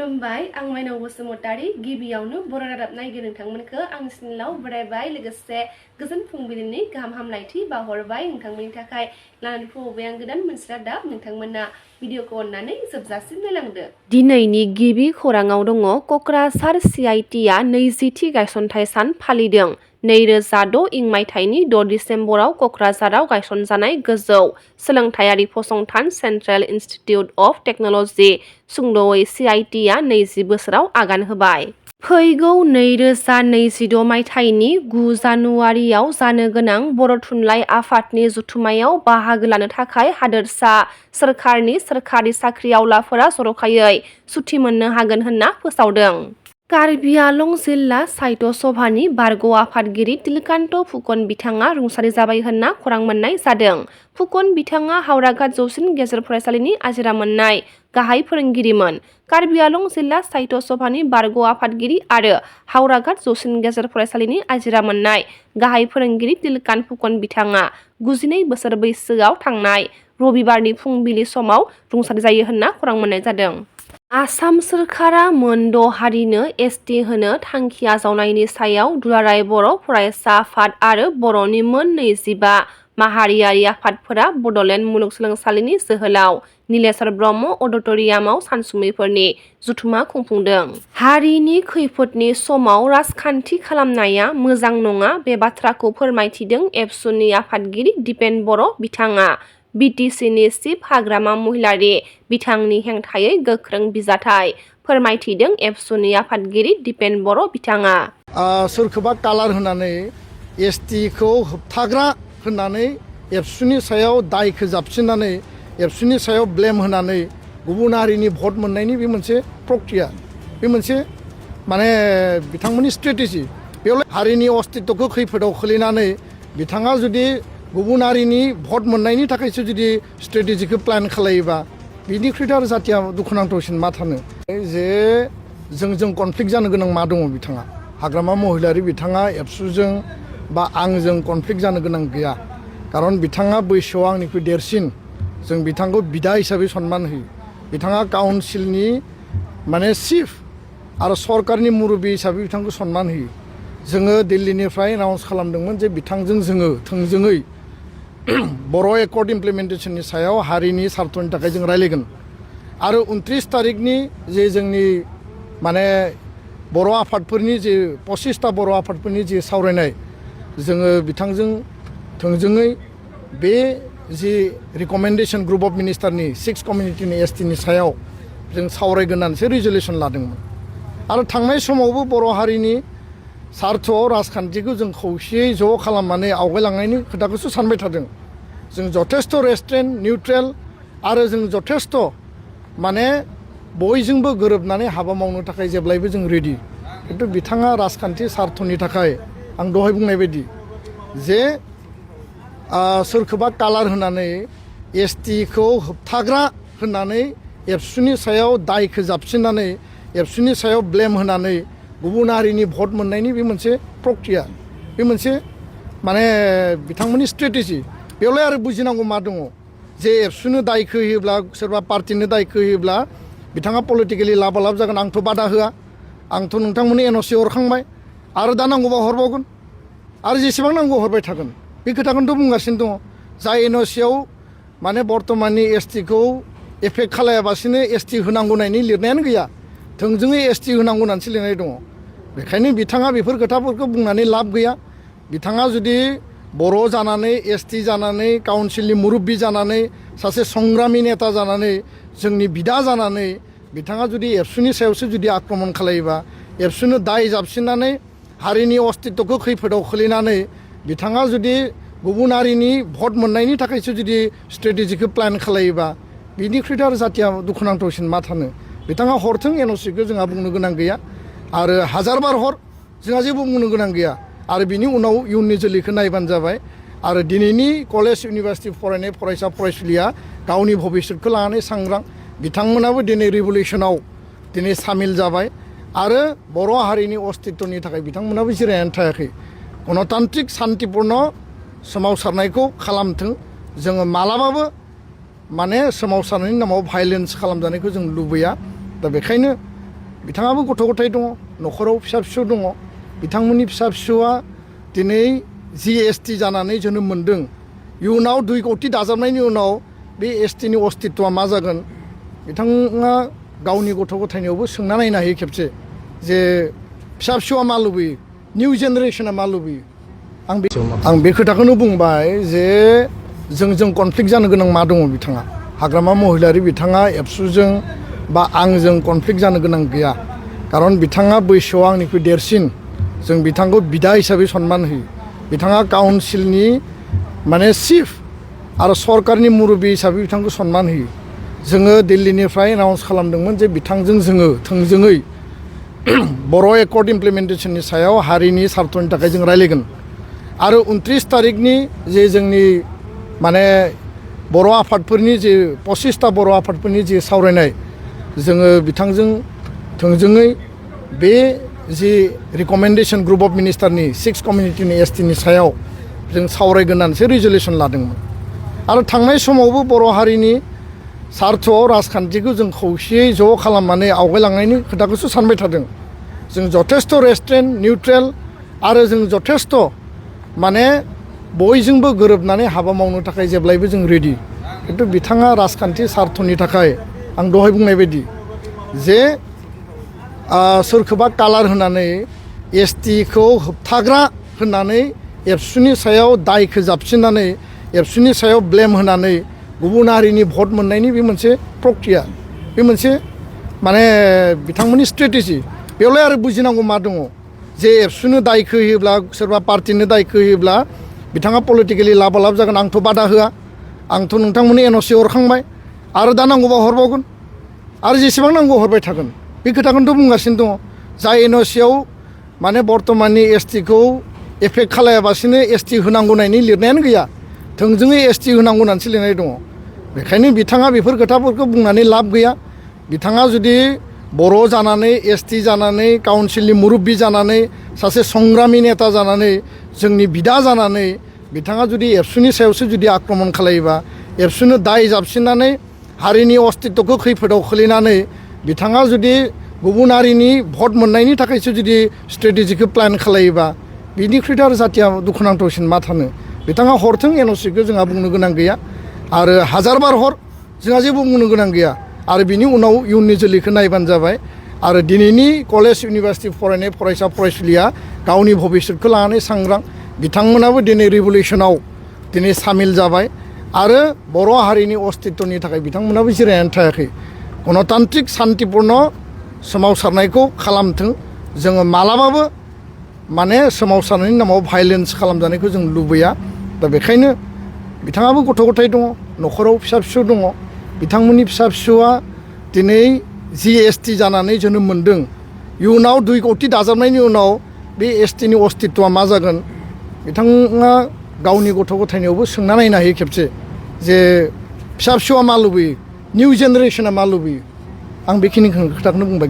खुलुमबाय आं माइनाव बसुमतारी गिबियावनो बर' रादाब नायगिरि नोंथांमोनखौ आंनि चेनेलाव बरायबाय लोगोसे गोजोन फुंबिलिनि गाहाम हामलायथि बावहरबाय नोंथांमोननि थाखाय लानानै फैबाय आं गोदान मोनसे रादाब नोंथांमोना भिडिअखौ अननानै जोबजासिम नायलांदो। दिनैनि गिबि खौराङाव दङ कक्राझार CITआ 20थि गायसनथाय सान फालिदों। 2006 इं मायथाइनि 6 डिसेम्बराव कक्राझाराव गायसनजानाय गोजौ सोलोंथायारि फसंथान सेन्ट्रेल इन्स्टिटिउट अफ टेक्न'लजि सुंद'यै CITआ 20 बोसोराव आगान होबाय। फैगौ 2026 मायथाइनि 9 जानुवारियाव जानो गोनां बर' थुनलाइ आफादनि जथुम्मायाव बाहागो लानो थाखाय हादोरसा सोरखारनि सोरखारि साख्रिआवलाफोरा जर'खायै सुथि मोननो हागोन होनना फोसावदों। कार्बि आलं जिल्ला साहित्य सभानि बारग' आफादगिरि तिलकान्त फुकन बिथाङा रुंसारि जाबाय होनना खौरां मोननाय जादों। फुकन बिथाङा हावराघाट जौसिन गेजेर फरायसालिनि आजिरा मोननाय गाहाय फोरोंगिरिमोन। कार्बि आलं जिल्ला साहित्य सभानि बारग' आफादगिरि आरो हावराघाट जौसिन गेजेर फरायसालिनि आजिरा मोननाय गाहाय फोरोंगिरि तिलकान्त फुकन बिथाङा 92 बोसोर बैसोआव थांनाय रबिबारनि फुंबिलि समाव रुंसारि जायो होनना खौरां मोननाय जादों। आसाम सोरखारा मोन 6 हारिनो ST होनो थांखि आजावनायनि सायाव दुलाराय बर' फरायसा आफाद आरो बर'नि मोन 25 माहारियारि आफादफोरा बड'लेण्ड मुलुगसोलोंसालिनि जोहोलाव नीलेश्वर ब्रह्म अडिट'रियामाव सानसुमैफोरनि जथुम्मा खुंफुंदों। हारिनि खैफोदनि समाव राजखान्थि खालामनाया मोजां नङा बे बाथ्राखौ फोरमायथिदों एबसुनि आफादगिरि दिपेन बर' बिथाङा BTCनि चिफ हाग्रामा महिलारि बिथांनि हेंथायै गोख्रों बिजाथाइ फोरमायथिदों एबसुनि आफादगिरि दिपेन बर' बिथाङा। सोरखौबा कालार होनानै STखौ होबथाग्रा होननानै एबसुनि सायाव दायखौ जाबसिननानै एबसुनि सायाव ब्लेम होनानै गुबुन हारिनि भट मोननायनि बे मोनसे प्रक्रिया, बे मोनसे माने बिथांमोननि स्ट्रेटेजि। बेयाव हारिनि अस्तित्वखौ खैफोदाव खोलैनानै बिथाङा जुदि गुबुन हारिनि भट मोननायनि थाखायसो जुदि स्ट्रेटेजिखौ प्लान खालायोबा बिनिख्रुइ आरो जातिया दुखुनांथावसिन मा थानो जे जों कनफ्लिक्ट जानो गोनां मा दङ बिथाङा हाग्रामा महिलारि बिथाङा एबसुजों बा आंजों कनफ्लिक्ट जानो गोनां गैया। खारन बिथाङा बैसोआव आंनिख्रुइ देरसिन, जों बिथांखौ बिदा हिसाबै सनमान होयो। बिथाङा काउन्सिलनि माने चिफ आरो सरकारनि मुरब्बी हिसाबै बिथांखौ सनमान होयो। जोङो दिल्लीनिफ्राय एनाउन्स खालामदोंमोन जे बिथांजों जोङो थोंजोङै बर' एकर्ड इमप्लिमेन्टेसननि सायाव हारिनि सार्थनि थाखाय जों रायलायगोन आरो 29 तारिखनि जे जोंनि माने बर' आफादफोरनि जे 25टा बर' आफादफोरनि जे सावरायनाय जोङो बिथांजों थोंजोङै बे जि रिकमेन्डेसन ग्रुप अफ मिनिस्टारनि 6 कमिउनिटिनि STनि सायाव जों सावरायगोन होननानैसो रिजलिउसन लादोंमोन। आरो थांनाय समावबो बर' हारिनि सार्थआव राजखान्थिखौ जों खौसेयै ज' खालामनानै आवगायलांनायनि खोथाखौसो सानबाय थादों। जों जथेस्थ' रेस्ट्रेन्ट निउट्रेल आरो जों जथेस्थ' माने बयजोंबो गोरोबनानै हाबा मावनो थाखाय जेब्लायबो जों रेडि। खिन्थु बिथाङा राजखान्थि सार्थनि थाखाय आं दहाय बुंनाय बायदि जे सोरखौबा कालार होनानै STखौ होबथाग्रा होननानै एबसुनि सायाव दायखौ जाबसिननानै एबसुनि सायाव ब्लेम होनानै गुबुन हारिनि भट मोननायनि बे मोनसे प्रक्रिया, बे मोनसे माने बिथांमोननि स्ट्रेटेजि। बेयावलाय आरो बुजिनांगौ मा दङ जे एबसुनो दायखौ होयोब्ला सोरबा पार्टिनो दायखौ होयोब्ला बिथाङा पलिटिकेलि लाबालाब जागोन। आंथ' बादा होआ, आंथ' नोंथांमोननि NOC हरखांबाय आरो दा नांगौबा हरबावगोन आरो जेसेबां नांगौ हरबाय थागोन बे खोथाखौनोथ' बुंगासिनो दङ। जाय NOCआव माने बर्तमाननि STखौ एफेक्ट खालायाबासिनो ST होनांगौ होननायनि लिरनायानो गैया, थोंजोङै ST होनांगौ होननानैसो लिरनाय दङ। बेखायनो बिथाङा बेफोर खोथाफोरखौ बुंनानै लाब गैया। बिथाङा जुदि बर' जानानै ST जानानै काउन्सिलनि मुरब्बी जानानै सासे संग्रामि नेता जानानै जोंनि बिदा जानानै बिथाङा जुदि एबसुनि सायावसो जुदि आक्रमन खालायोबा एबसुनो दाय जाबसिननानै हारिनि अस्तित्वखौ खैफोदाव खोलैनानै बिथाङा जुदि गुबुन हारिनि भट मोननायनि थाखायसो जुदि स्ट्रेटेजिखौ प्लान खालायोबा बिनिख्रुइ आरो जातिया दुखुनांथावसिन मा थानो। बिथाङा हरथों NOCखौ जोंहा बुंनो गोनां गैया आरो हाजारबार हर जोंहा जेबो बुंनो गोनां गैया आरो बिनि उनाव इयुननि जोलैखौ नायबानो जाबाय। आरो दिनैनि कलेज इउनिभारसिटि फरायनाय फरायसा फरायसुलिया गावनि भबिष्यतखौ लानानै सांग्रां, बिथांमोनाबो दिनै रिभलिउसनाव दिनै सामिल जाबाय आरो बर' हारिनि अस्तित्वनि थाखाय बिथांमोनाबो जिरायनानै थायाखै। गणतान्त्रिक शान्तिपूर्ण सोमावसारनायखौ खालामथों, जोङो मालाबाबो माने सोमावसारनायनि नामाव भायलेन्स खालामजानायखौ जों लुबैया। दा बेखायनो बिथाङाबो गथ' गथाय दङ न'खराव फिसा फिसौ दङ बिथांमोननि फिसा फिसौआ दिनै GST जानानै जोनोम मोन्दों इयुनाव 2 कोटि दाजाबनायनि उनाव बे STनि अस्तित्वआ मा जागोन बिथाङा गावनि गथ' गथायनियावबो सोंना नायनो हायो खेबसे जे फिसा फिसौआ मा लुबैयो निउ जेनेरेशना मा लुबैयो आं बे खोथाखौनो बुंबाय जे जों कनफ्लिक्ट जानो गोनां मा दङ बिथाङा हाग्रामा महिलारि बिथाङा एबसुजों बा आंजों कनफ्लिक्ट जानो गोनां गैया खारन बिथाङा बैसोआव आंनिख्रुइ देरसिन जों बिथांखौ बिदा हिसाबै सनमान होयो बिथाङा काउन्सिलनि माने चिफ आरो सरकारनि मुरब्बी हिसाबै बिथांखौ सनमान होयो जोङो दिल्लीनिफ्राय एनाउन्स खालामदोंमोन जे बिथांजों जोङो थोंजोङै बर' एकर्ड इमप्लिमेन्टेसननि सायाव हारिनि सार्थनि थाखाय जों रायलायगोन आरो 29 तारिखनि जे जोंनि माने बर' आफादफोरनि जे 25टा बर' आफादफोरनि जे सावरायनाय जोङो बिथांजों थोंजोङै बे जि रिकमेन्डेसन ग्रुप अफ मिनिस्टारनि 6 कमिउनिटिनि STनि सायाव जों सावरायगोन होननानैसो रिजलिउसन लादोंमोन आरो थांनाय समावबो बर' हारिनि सार्थआव राजखान्थिखौ जों खौसेयै ज' खालामनानै आवगायलांनायनि खोथाखौसो सानबाय थादों जों जथेस्थ' रेस्ट्रेन्ट निउट्रेल आरो जों जथेस्थ' माने बयजोंबो गोरोबनानै हाबा मावनो थाखाय जेब्लायबो जों रेडि खिन्थु बिथाङा राजखान्थि सार्थनि थाखाय आं दहाय बुंनाय बायदि जे सोरखौबा कालार होनानै STखौ होबथाग्रा होननानै एबसुनि सायाव दायखौ जाबसिननानै एबसुनि सायाव ब्लेम होनानै गुबुन हारिनि भट मोननायनि बे मोनसे प्रक्रिया बे मोनसे माने बिथांमोननि स्ट्रेटेजि बेयावलाय आरो बुजिनांगौ मा दङ जे एबसुनो दायखौ होयोब्ला सोरबा पार्टिनो दायखौ होयोब्ला बिथाङा पलिटिकेलि लाबालाब जागोन आंथ' बादा होआ आंथ' नोंथांमोननि NOC हरखांबाय आरो दा नांगौबा हरबावगोन आरो जेसेबां नांगौ हरबाय थागोन बे खोथाखौनोथ' बुंगासिनो दङ जाय NOCआव माने बर्तमाननि STखौ एफेक्ट खालायाबासिनो ST होनांगौ नायनि लिरनायानो गैया थोंजोङै ST होनांगौ होननानैसो लिरनाय दङ बेखायनो बिथाङा बेफोर खोथाफोरखौ बुंनानै लाब गैया बिथाङा जुदि बर' जानानै ST जानानै काउन्सिलनि मुरब्बी जानानै सासे संग्रामि नेता जानानै जोंनि बिदा जानानै बिथाङा जुदि एबसुनि सायावसो जुदि आक्रमण खालायोबा एबसुनो दाय जाबसिननानै हारिनि अस्तित्वखौ खैफोदाव खोलैनानै बिथाङा जुदि गुबुन हारिनि भट मोननायनि थाखायसो जुदि स्ट्रेटेजिखौ प्लान खालायोबा बिनिख्रुइथ' आरो जाथिया दुखुनांथावसिन मा थानो बिथाङा हरथों NOCखौ जोंहा बुंनो गोनां गैया आरो हाजार बार हर जोंहा जेबो बुंनो गोनां गैया आरो बिनि उनाव इयुननि जोलैखौ नायबानो जाबाय आरो दिनैनि कलेज इउनिभारसिटि फरायनाय फरायसा फरायसुलिया गावनि भबिष्यतखौ लानानै सांग्रां बिथांमोनाबो दिनै रिभलिउसनाव दिनै सामिल जाबाय आरो बर' हारिनि अस्तित्वनि थाखाय बिथांमोनाबो जिरायनानै थायाखै गणतान्त्रिक शान्तिपूर्ण सोमावसारनायखौ खालामथों जोङो मालाबाबो माने सोमावसारनायनि नामाव भायलेन्स खालामजानायखौ जों लुबैया दा बेखायनो बिथाङाबो गथ' गथाय दङ न'खराव फिसा फिसौ दङ बिथांमोननि फिसा फिसौआ दिनै GST जानानै जोनोम मोन्दों इयुनाव 2 कोटि दाजाबनायनि उनाव बे STनि अस्तित्वआ मा जागोन बिथाङा गावनि गथ' गथायनियावबो सोंना नायनो हायो खेबसे जे फिसा फिसौआ मा लुबैयो निउ जेनेरेशना मा लुबैयो आं बेखिनि खोथाखौनो बुंबाय